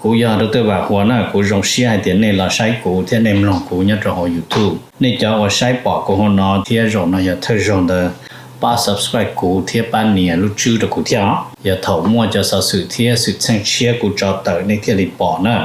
Kuv yog Dr. Vam Huas na, kuv zoo siab hais tias nej los saib kuv thiab nej mloog kuv nyob rau hauv YouTube. Nej cov uas saib pom kuv hauv no thiab zaum no yog thawj zaug ntawd, pab subscribe kuv thiab pab nias lub tswb rau kuv thiab os. Yog thaum muaj cov xov xwm thiab xwm txheej tshiab kuv tso tawm nej thiaj li pom na.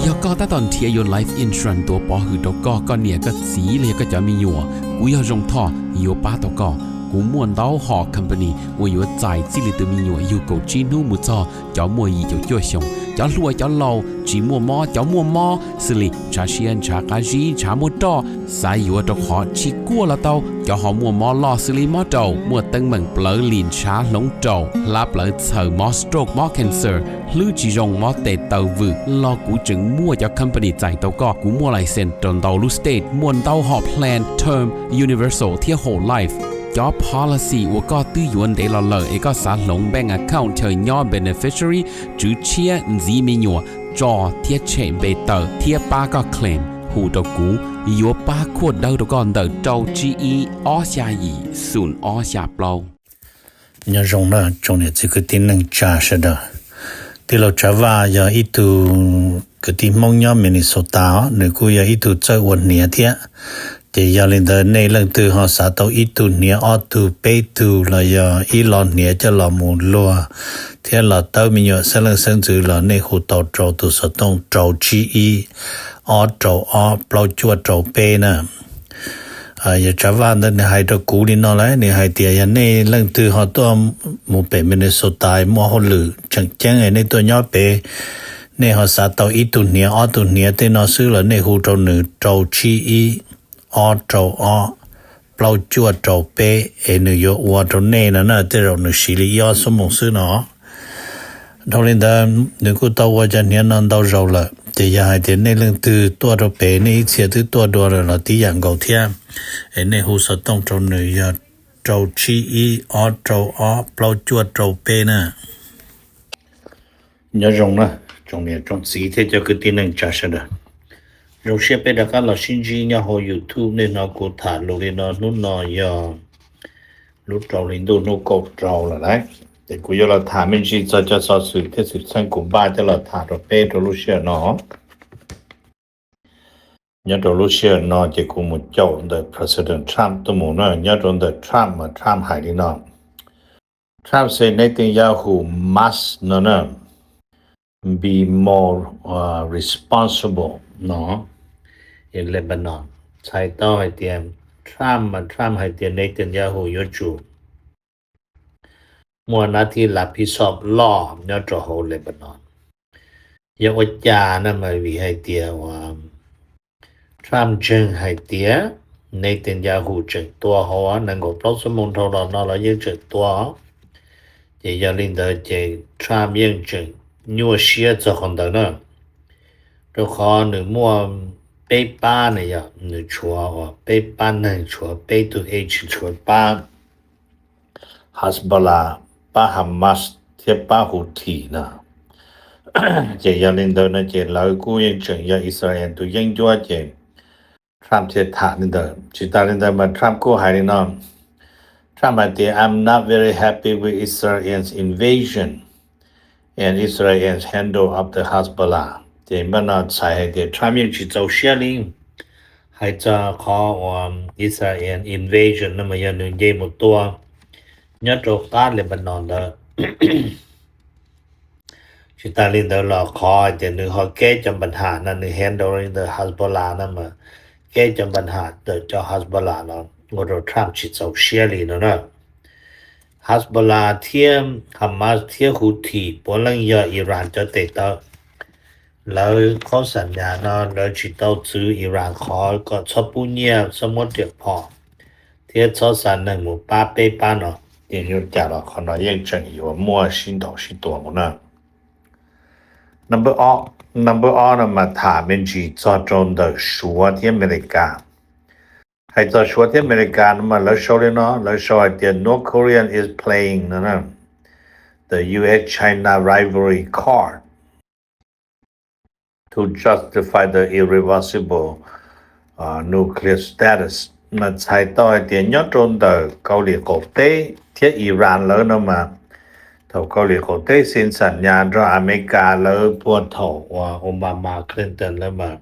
Yog koj tab tom nrhiav yuav life insurance tuav pov hwm rau koj, koj niam koj txiv los yog koj cov me nyuam, kuv yog Zoo Thoj yuav pab tau koj. Kuv muaj ntau hom company uas yuav txais txij li tus me nyuam yug kaum tsib hnub mus txog cov muaj yim caum cuaj xyoos, cov hluas cov laus, tsis muaj mob cov muaj mob, xws li ntshav siab ntshav qab zib ntshav muaj roj, xav yuav rau qhov tsis kuaj los tau, cov ho muaj mob loj xws li mob raum, muaj teeb meem plawv lim ntshav hloov raum, hlab plawv txhaws, mob stroke mob cancer, hlwb tsis zoo mob tes taw vwm los kuv tseem muaj cov company txais tau koj. Kuv muaj license rau ntau lub state, muaj ntau hom plan term, universal thiab whole life. Cov policy uas koj twb yuav ntev los lawm es koj xav hloov bank account chaw nyob beneficiary, tswv tshiab, ntxiv me nyuam, tso thiab tshem npe tawm thiab pab koj claim, hu rau kuv, yuav pab khuaj dawb rau koj ntawm rau tsib ib ob xya yim xoom ob xya plaub. Nyob zoo na tsoom niam txiv kwv tij neej tsa sawv daws. Tij laug Tsav Vaj yog ib tug kwv tij Hmoob nyob Minnesota os, nws kuj yog ib tug txawj ua hniav thiab. Ces yog li ntawd nej leej twg ho xav tau ib tug hniav ob tug peb tug los yog ib lo hniav coj los mus luag thiab los tawb me nyuam xeeb leej xeeb ntxwv los nej hu tau rau tus xov tooj rau tsib ib ob rau ob plaub cuaj rau peb na. Yog Tsav Vaj ntawd nws hais rau kuv li no lawm, nws hais tias yog nej leej twg ho tuaj mus pem Minnesota muaj hauj lwm tseem ceeb nej tuaj nyob pem, nej ho xav tau ib tug hniav ob tug hniav tej no xwb los nej hu rau nws rau tsib ib ob rau ob plaub cuaj rau peb es nws yuav ua rau nej no na, tej zaum nws siv li ib ob xuab moos xwb no. Dhau li ntawd nws kuj tau ua cov hniav no ntau zaus lawm, ces yog hais tias nej leej twg tuaj rau pem nej ib txhia twb tuaj dua lawm los tib yam nkaus thiab, es nej hu xov tooj rau nws yog rau tsib ib ob rau ob plaub cuaj rau peb na. Nyob zoo na tsoom niam tsoom txiv thiab cov kwv tij neej tsa sawv daws. Zoo siab peb rov qab los sib ntsib nyob hauv YouTube. Nej hnov kuv tham lus li no, hnub no yog lub rau hli ntuj hnub kaum rau lawm lauj. Ces kuv yuav los tham me ntsis txog cov xov xwm thiab xwm txheej kuv npaj coj los tham rau peb rau lub sij hawm no. Nyob rau lub sij hawm no ces kuv mus caum ntawm President Trump tuaj mus na. Nyob rau ntawm Trump mas Trump hais li no. Trump said Netanyahu must no na, be more responsible no in Lebanon. Txhais tau hais tias Trump mas Trump hais tias Netanyahu yuav tsum muaj nab thib lav phij xoj loj nyob rau hauv Lebanon. Yog ua cas na mas vim hais tias uas Trump ntseeg hais tias Netanyahu tseem tua hauv nees nkaum plaub xuab moos dhau los no los yeej tseem tua. Ces yog li ntawd ces Trump yeej tseem nyuaj siab txog qhov ntawd na, rau qhov nws muaj peb pab na, yog nws tshuav uas peb pab neeg, tshuav peb tug ag, tshuav pab Hezbollah, pab Hamas thiab pab Houthi na. Ces yog li ntawd no ces lawv kuj yeej tseem yog Israel tus yeeb ncuab ces Trump thiaj tham li ntawd. Tsis tas li ntawd mas Trump kuj hais li no. Trump hais tias I'm not very happy with Israel's invasion and Israel's handle of the Hezbollah. Ces npaj no txhais hais tias Trump yeej tsis txaus siab li hais txog qhov uas Israel invasion no mas yog nws nce mus tua nyob rau qab Lebanon ntawd. Tsis tas li ntawd los qhov hais tias nws ho keb cov npa ham no nws handle li ntawm Hezbollah no mas keb cov npa ham ntawm cov Hezbollah no ua rau Trump tsis txaus siab li no na. Hezbollah thiab Hamas thiab Houthi puav leej yog Iran cov tes taw. Lawv qhov xam nyas no lawv tsis tau txwv Iran qhov kom txhob pub nyiaj, txhob muab riam phom thiab txhob xa neeg mus pab peb pab no. Ces yuav cas los qhov no yeej tseem yuav muaj sib ntaus sib tua mus na. Number ob no mas tham me ntsis txog rau ntawm Suav thiab Amelikas. Hais txog Suav thiab Amelikas no mas lawv sau li no, lawv sau hais tias North Korea is playing no the U S China rivalry card to justify the irreversible nuclear status. Mas txhais tau hais tias nyob rau ntawm Kauslim Qaum Teb thiab Iran lawv no mas Thaum Kauslim Qaum Teb xees xam nyas nrog Amelikas lawv puag thaum uas Obama, Clinton lawv mas,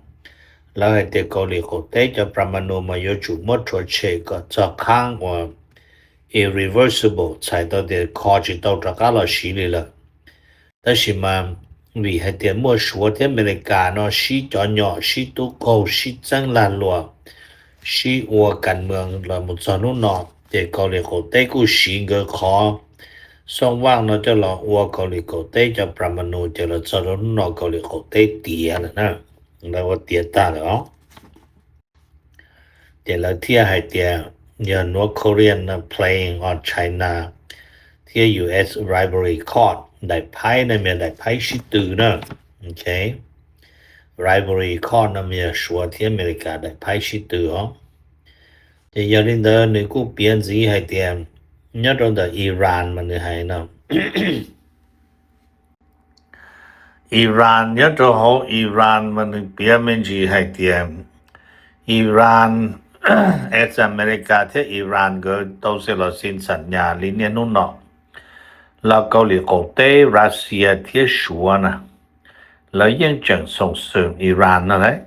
lawv hais tias Kauslim Qaum Teb cov pramanu mas yuav tsum muab rhuav tshem kom txog qhaab uas irreversible, txhais tau tias kho tsis tau rov qab los siv li lawm. Tab sis mas vim hais tias muaj Suav thiab Amelikas no sib cov nyom, sib tub qaug, sib txeeb lag luam, sib ua kas mwm los mus txog hnub no, ces Kauslim Qaum Teb kuj siv nkawd qhov xooj vaaj no coj los ua Kauslim Qaum Teb cov pramanu, ces los txog rau hnub no Kauslim Qaum Teb tiav lawm na, lawv ua tiav tag lawm os. Ces lawv thiaj hais tias yog North Korea playing on China thiab U S rivalry card, daim phaib na mas daim phaib sib tw na. Rivalry card no mas yog Suav thiab Amelikas daim phaib sib tw os. Ces yog li ntawd nws kuj piav ntxiv hais tias nyob rau ntawm Iran mas nws hais no, Iran, nyob rau hauv Iran mas nws piav me ntsis hais tias Iran, as Amelikas thiab Iran nkawd tau xees los xees xam nyas li niaj hnub no los Kauslim Qaum Teb, Russia thiab Suav na, lawv yeej tseem xoom xoom Iran no lawm.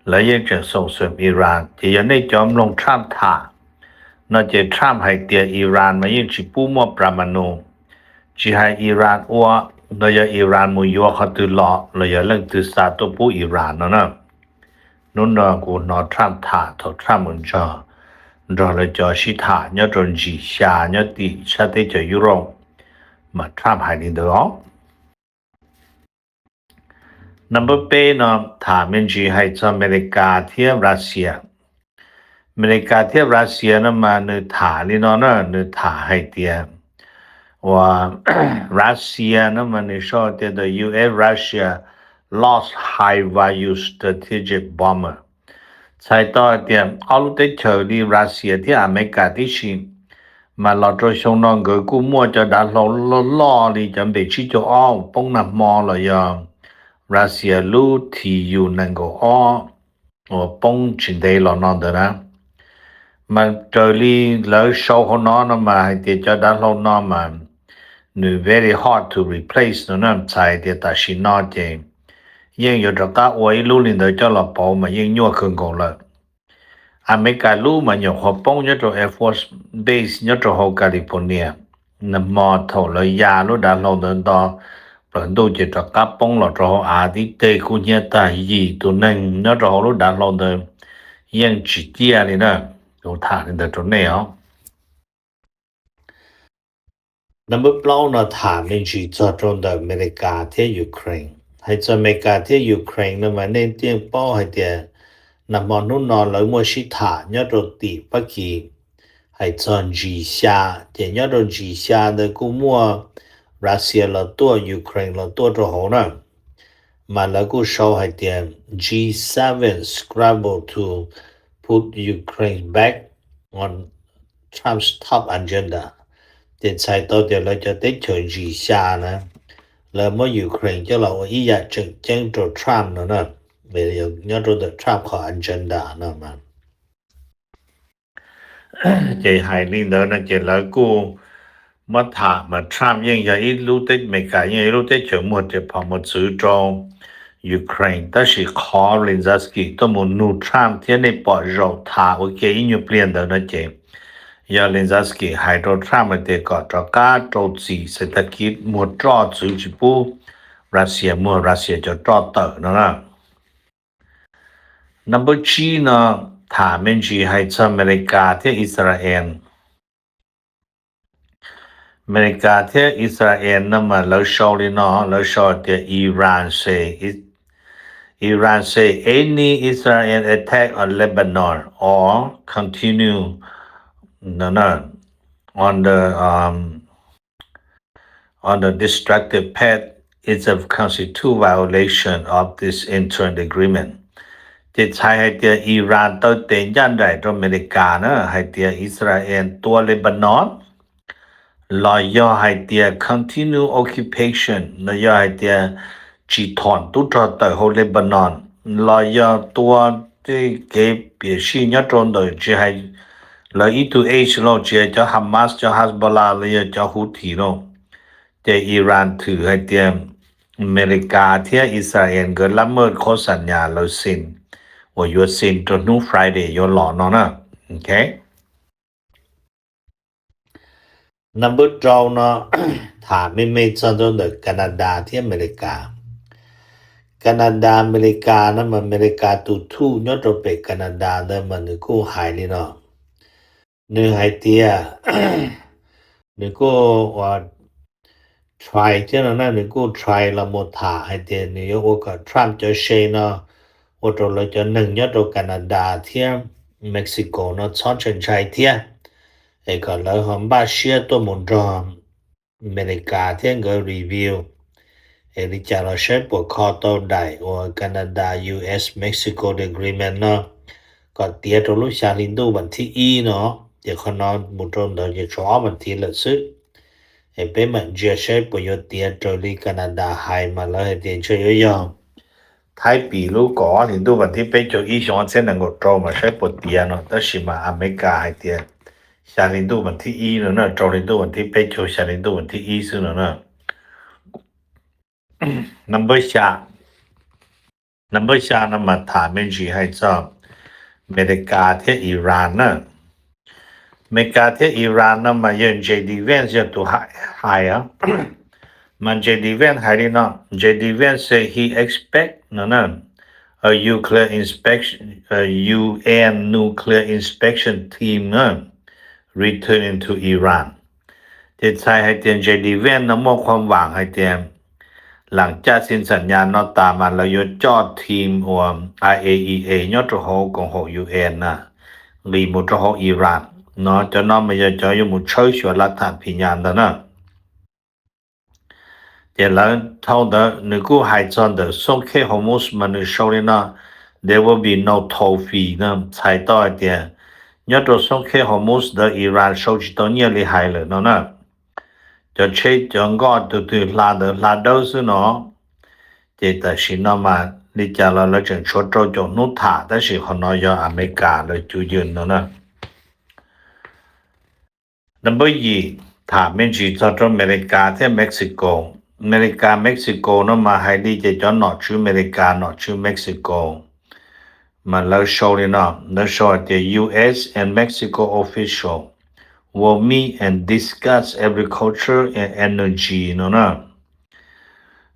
Lawv yeej tseem xoom xoom Iran, ces yog nej cov mloog Trump tham no ces Trump hais tias Iran mas yeej tsis pub muaj pramanu, tsis hais Iran ua, los yog Iran mus yuav qhov twg los, los yog leej twg xa tuaj pub Iran no na. Hnub no kuv hnov Trump tham thaum Trump mus nrog, nrog lawv cov sib tham nyob rau ntsis xya nyob tim sab teb chaws Europe, mas Trump hais li ntawd os. Number peb no tham me ntsis hais txog Amelikas thiab Russia. Amelikas thiab Russia no mas nws tham li no na, nws tham hais tias uas Russia no mas nws sau tias the U S Russia lost high value strategic bomber. Txhais tau hais tias ob lub teb chaws li Russia thiab Amelikas tib si, mas los rau xyoo no nkawd kuj muaj cov dav hlau loj loj li cov B tsib caug ob uas poob nag hmo los yog Russia lub T U nees nkaum ob uas poob tsis ntev los no ntawd na. Mas raws li lawv sau hauv no no mas hais tias cov dav hlau no mas nws very hard to replace no na, txhais tias tam sim no ces yeej yuav rov qab ua ib lub li ntawd coj los pauv mas yeej nyuaj kawg nkaus lawm. Amelikas lub mas nyuam qhuav poob nyob rau Air Force Base nyob rau hauv California. Nag hmo thaum lawv ya lub dav hlau ntawd nto plaws ntuj ces rov qab poob los rau hauv av tib teg kub hnyiab tag, yim tus neeg nyob rau hauv lub dav hlau ntawd yeej tsis ciaj li na. Kuv tham li ntawd rau nej os. Number plaub no tham me ntsis txog rau ntawm Amelikas thiab Ukraine. Hais txog Amelikas thiab Ukraine no mas nej yeej paub hais tias nag hmo hnub no lawv muaj sib tham nyob rau tim Fab Kis hais txog ntsis xya, ces nyob rau ntsis xya ntawd kuj muaj Russia los tuaj, Ukraine los tuaj rau hauv na. Mas lawv kuj sau hais tias G seven scramble to put Ukraine back on Trump's top agenda. Ces txhais tau tias lawv cov teb chaws ntsis xya na, lawv muab Ukraine coj los ua ib yam tseem ceeb rau Trump no na, nyob rau ntawm Trump qhov agenda no mas. Ces hais li ntawd no ces lawv kuj muab tham mas Trump yeej yog ib lub teb, Amelikas yeej yog ib lub teb chaws muag riam phom muag txwv rau Ukraine, tab sis qhov Zelensky tuaj mus nug Trump thiab nej pom zaum tham ua ke ib nyuag pliag ntawd no ces yog Zelensky hais rau Trump hais tias kom rov qab rau txim xees tag kis muag roj txwv tsis pub Russia muag Russia cov roj tawm no na. Number tsib no tham me ntsis hais txog Amelikas thiab Israel. Amelikas thiab Israel no mas lawv sau li no, lawv sau tias Iran say, Iran say any Israel attack on Lebanon or continue no, no, on the um, on the destructive path is a constitutional violation of this interim agreement. Ces txhais hais tias Iran taw tes ncaj nraim rau Amelikas na hais tias Israel tua Lebanon los yog hais tias continue occupation los yog hais tias tsis thom tub rog tawm hauv Lebanon los yog tua tej kev piam sij nyob rau ntawm tsis hais lawv ib tug age lauj, tsis hais cov Hamas, cov Hezbollah los yog cov Houthi lauj, Ces Iran thwm hais tias Amelikas thiab Israel nkawd lab maj qhov xam nyas lawv xees uas yuav xees rau hnub Friday yuav los no na. Ok. Number rau no tham me me txog rau ntawm Canada thiab Amelikas. Canada Amelikas no mas Amelikas tus thuj nyob rau pem Canada ntawd mas nws kuj hais li no. Nws hais tias, nws kuj ua try thiab no na, nws kuj try los mus tham hais tias nws yuav ua kom Trump cov se no ua rau lawv cov neeg nyob rau Canada thiab Mexico no txhob ntshai ntshai thiab, es kom lawv ho npaj siab tuaj mus nrog Amelikas thiab nkawd review es li cas los saib puas kho tau daim uas Canada U S Mexico agreement no kom tiav rau lub xya hli ntuj vas thib ib no. Ces qhov no mus rau ntawd ces tshuav ob vas thiv lawm xwb. Es peb mam ntsia saib puas yuav tiav raws li Canada hais mas lawv hais tias ntshe yuav yog Thaib pim lub kaum ob hlis ntuj vas thib peb caug ib xyoo ob txhiab nees nkaum rau mas saib puas tiav no, tab sis mas Amelikas hais tias xya hli ntuj vas thib ib no na, rau hli ntuj vas thib peb caug, xya hli ntuj vas thib ib xwb no na. Number xya, number xya no mas tham me ntsis hais txog Amelikas thiab Iran na. Amelikas thiab Iran no mas yog J D Vance yog tus hais, mas J D Vance hais li no, J D Vance said he expect no na, a nuclear inspection, a U N nuclear inspection team na, returning to Iran. Ces txhais hais tias J D Vance no muaj qhua vaam hais tias lam caj xi ntxham nyas no tas mas lawv yuav coj team uas I A E A nyob rau hauv koom haum U N na, nqis mus rau hauv Iran no. Cov no mas yog cov yuav mus tshawb xyuas laj tham phim nyas ntawd na. Ces lawv dhau ntawd nws kuj hais txog ntawm xoob kheb Hormuz mas nws sau li no, there will be no toll fee no, txhais tau hais tias nyob rau xoob kheb Hormuz ntawd Iran sau tsis tau nyiaj li hais lawm no na. Cov tsheb cov nkoj tus twg hla ntawd hla dawb xwb no. Ces tam sim no mas li cas los lawv tseem tshuav rau caum hnub tham, tab sis qhov no yog Amelikas lawv cuj yws no na. Number yim, tham me ntsis txog rau Amelikas thiab Mexico. Amelikas Mexico no mas hais li ces cov nom tswv Amelikas nom tswv Mexico mas lawv sau li no, lawv sau hais tias U S and Mexico official will meet and discuss agriculture and energy no na,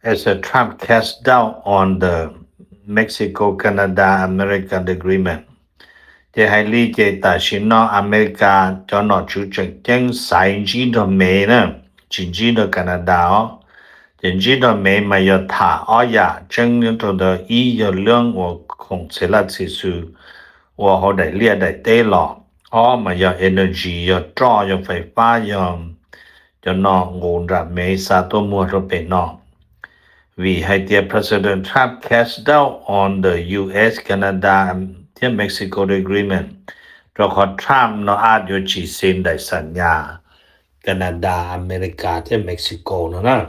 as a Trump cast doubt on the Mexico Canada America agreement. Ces hais li ces tam sim no Amelikas cov nom tswv tseem ceeb xaiv ntsib nrog Mev na, tsis ntsib nrog Canada os. Ces ntsib nrog Mev mas yog tham ob yam tseeb nyob rau ntawd, ib yog lub uas khoom txhia laj txhia xwm ua hauv daim liaj daim teb los, ob mas yog energy, yog roj, yog fais fab, yog cov no nqus nram Mev xa tuaj muag rau pem no. Vim hais tias President Trump cast doubt on the U S Canada thiab Mexico agreement, rau qhov Trump no ab yuav tsis xi daim xam nyas Canada, Amelikas thiab Mexico no na.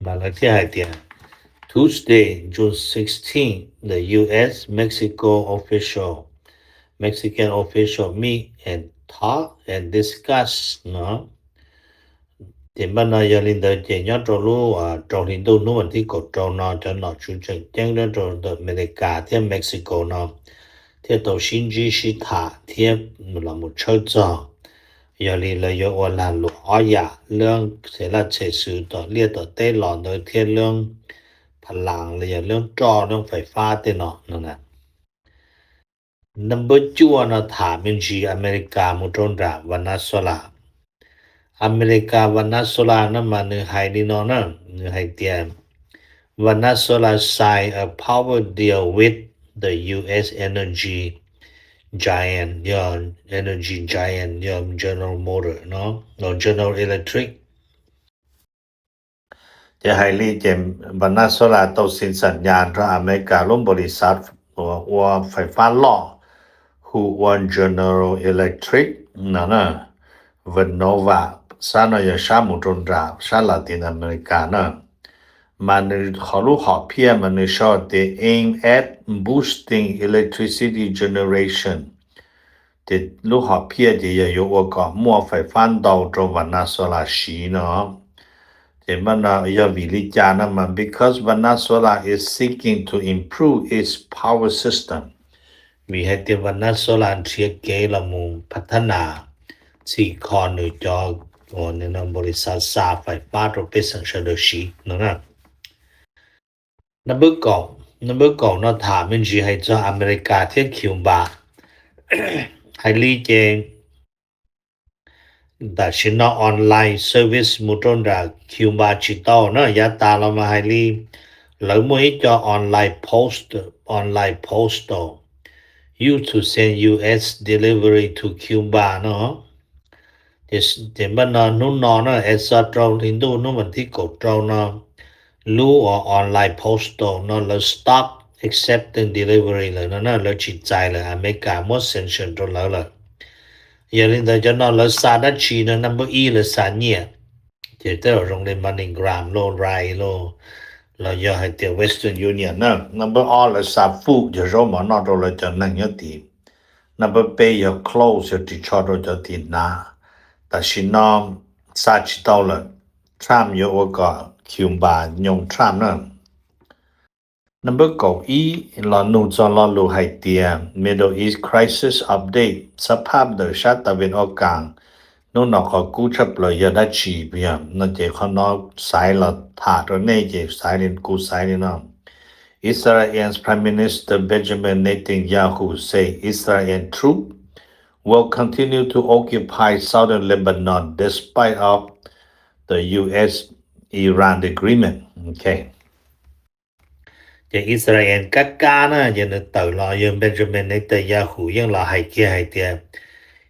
Mas lawv thiaj hais tias Tuesday, June sixteen, the U S Mexico official, Mexican official meet and talk and discuss no. Ces npaj no yog li ntawd ces nyob rau lub rau hli ntuj hnub vas thib kaum rau no cov nom tswv tseem ceeb nyob rau ntawm Amelikas thiab Mexico no thiaj tau sib ntsib sib tham thiab los mus tshawb txog. Yog li lawv yuav ua lag luam ob yam, lub txhia laj txhia xwm tom liaj tom teb los ntawd thiab lub pha laas los yog lub roj lub fais fab tej no no na. Number cuaj no tham me ntsis Amelikas mus rau nram Venezuela. Amelikas Venezuela no mas nws hais li no na, nws hais tias Venezuela sign a power deal with the U S energy giant, yog energy giant, yog General Motor no, or General Electric. Ces hais li ces Venezuela tau xi xam nyas nrog Amelikas lub npaum li xav ua fais fab loj hu ua General Electric no na, Vernova, sab no yog sab mus rau nram sab Latin America na. Mas nws qhov lub hom phiaj mas nws sau tias aim at boosting electricity generation Ces lub hom phiaj ces yog yuav ua kom muaj fais fab ntau rau Venezuela siv no. Ces mas no yog vim li cas no mas because Venezuela is seeking to improve its power system, vim hais tias Venezuela nrhiav kev los mus phav thab nas txhim kho nws cov npaum li xa xa fais fab rau pej xeem sawv daws siv no na. Number kaum, number kaum no tham me ntsis hais txog America thiab Cuba. Hais li ces tam sim no online service mus rau nram Cuba tsis tau na, yav tas los mas hais li lawv muaj ib co online post, online postal used to send U S delivery to Cuba no. Ces npaj no hnub no na, es xa rau hli ntuj hnub vas thib kaum rau no, lub uas online postal no lawv stop accepting delivery lawm no na, lawv tsis txais lawm, Amelikas muab sanction rau lawv lawm. Yog li ntawd cov no lawv xa dab tsi no, number ib lawv xa nyiaj, ces tej zaum zoo li MoneyGram lauj, Rise lauj, los yog hais tias Western Union na. Number ob lawv xa food, yog zaub mov noj rau lawv cov neeg nyob tid. Number peb yog clothes, yog ris tsho rau cov tim hnav. Tam sim no xa tsis tau lawm. Trump yuav ua kom Cuba nyoo Trump na. Number kaum ib los nug txog lo lus hais tias Middle East crisis update, xab phaj ntawm sab tas vim ua kaas hnub no qhov kub tshaj plaws yog dab tsi yog no ces qhov no xaiv los tham rau nej ces xaiv li kuv xaiv li no. Israel's Prime Minister Benjamin Netanyahu say Israel troop will continue to occupy southern Lebanon despite of the U S Iran agreement. Ok. Ces Israel kab kab na, ces nws tawm los yog Benjamin Netanyahu yeej los hais kiag hais tias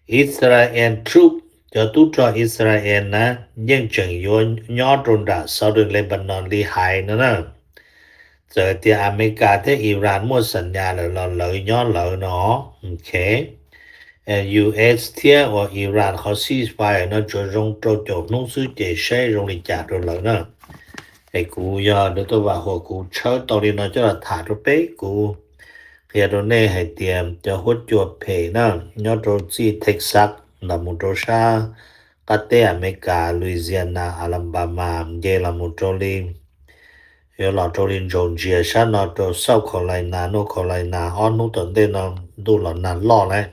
Israel troop, cov tub rog Israel na, yeej tseem yuav nyob rau nram southern Lebanon li hais no na. Txawm tias Amelikas thiab Iran muaj xam nyas lawm los lawv nyob lawv no. Ok. U S thiab uas Iran qhov ceasefire no tsuas zoo rau caum hnub xwb ces saib zoo li cas rau lawv na. Es kuv yog Doctor Vam Huas kuv tshawb tau li no coj los tham rau peb, kuv qhia rau nej hais tias cov huab cua phem na, nyob rau txij Texas los mus rau sab qab teb Amelikas, Louisiana, Alabama, nce los mus rau li, yuav los rau li Georgia sab no rau South Carolina, North Carolina, ob hnub tom ntej no ntuj los nag loj lawm.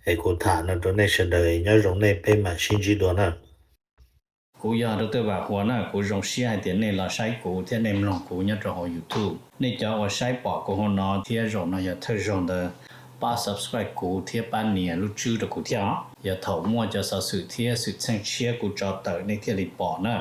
Es kuv tham no rau nej sawv daws, nyob zoo nej, peb mam sib ntsib dua na. Kuv yog Doctor Vam Huas na, kuv zoo siab hais tias nej los saib kuv thiab nej mloog kuv nyob rau hauv YouTube. Nej cov uas saib pom kuv hauv no thiab zaum no yog thawj zaug ntawd, pab subscribe kuv thiab pab nias lub tswb rau kuv thiab os. Yog thaum muaj cov xov xwm thiab xwm txheej tshiab kuv tso tawm nej thiaj li pom na.